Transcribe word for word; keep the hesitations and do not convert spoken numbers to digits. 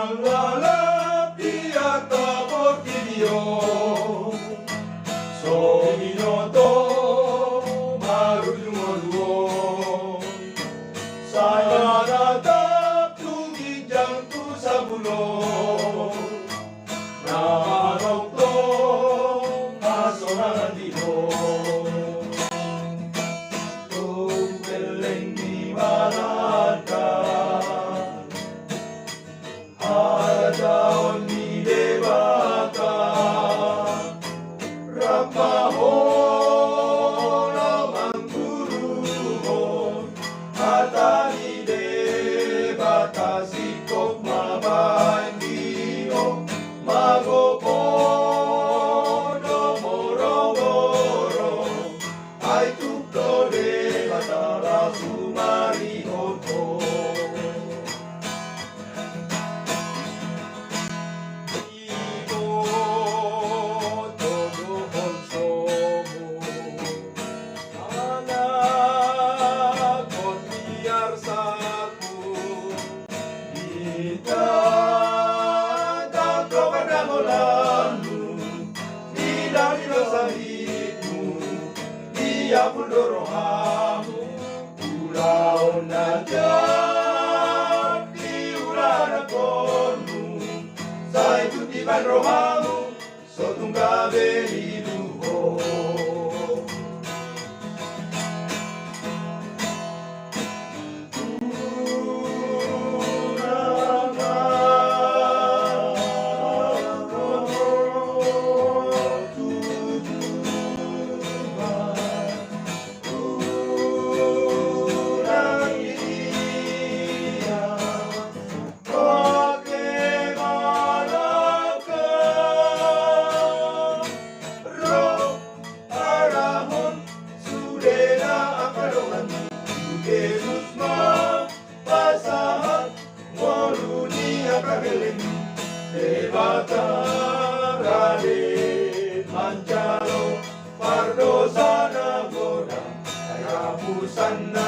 Lalap di angka portibi on, so binoto marujung ngolu on, sai manatap tu ginjang tu sabulo, na manongtong hasonangan di ho. Tung pelleng di balanta, harajaon ni Debata, rap ma ho laho mangguruhon hata ni Debata, singkop ma baen di ho, magopo do morogoro, ai tuk do Debata laho sumarihon ho. Iboto do ho somo, anakkon ni arsakku, ditatap do pandangonanmu, didang do sahitmu, diampul do rohamu. Ulaon na jat di ulaon anakkon, sai tung dibaen rohamu, so tung gabe ilu ho. Ro arahon sudena angka dongan, Jesus ma pasahat ngolu ni angka geleng. Debata rade manjalo pardosa na godang, hapusanna